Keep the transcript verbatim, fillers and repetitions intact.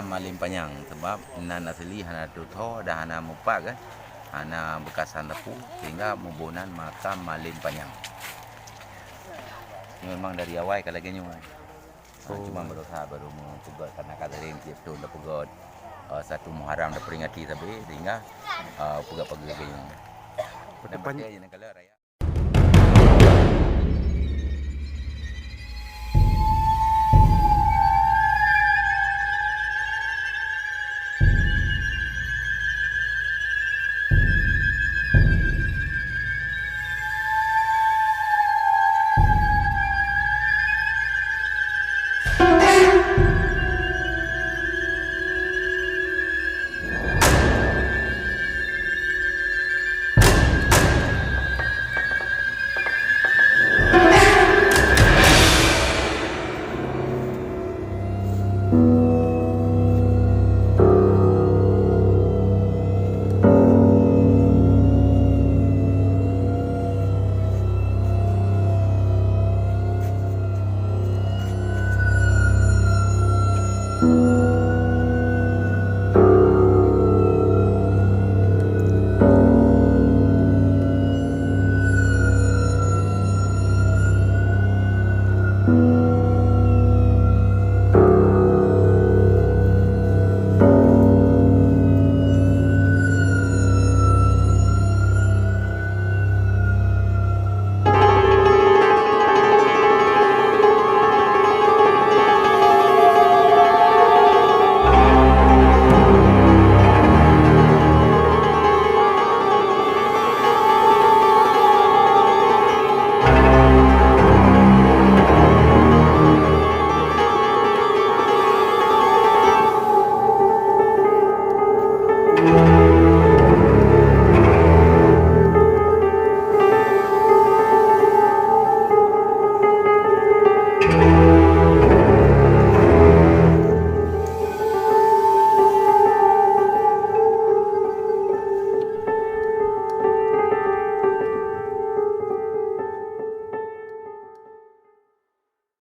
Malem Panyang, sebab nan asli hana teutoe dan hana mupat kan, hana beukasan sapeue, sehingga muboh nan makam Malem Panyang. Memang dari awai ka lagèe nyoe. Ha, cuma baroesa baru meupeugöt karena ka sering tiep thon tapeugöt, eh, satu Muharram taperingati sabe, sehingga, eh, peugöt pageue lagèe nyoe. Dan beutôi nyan kalau raya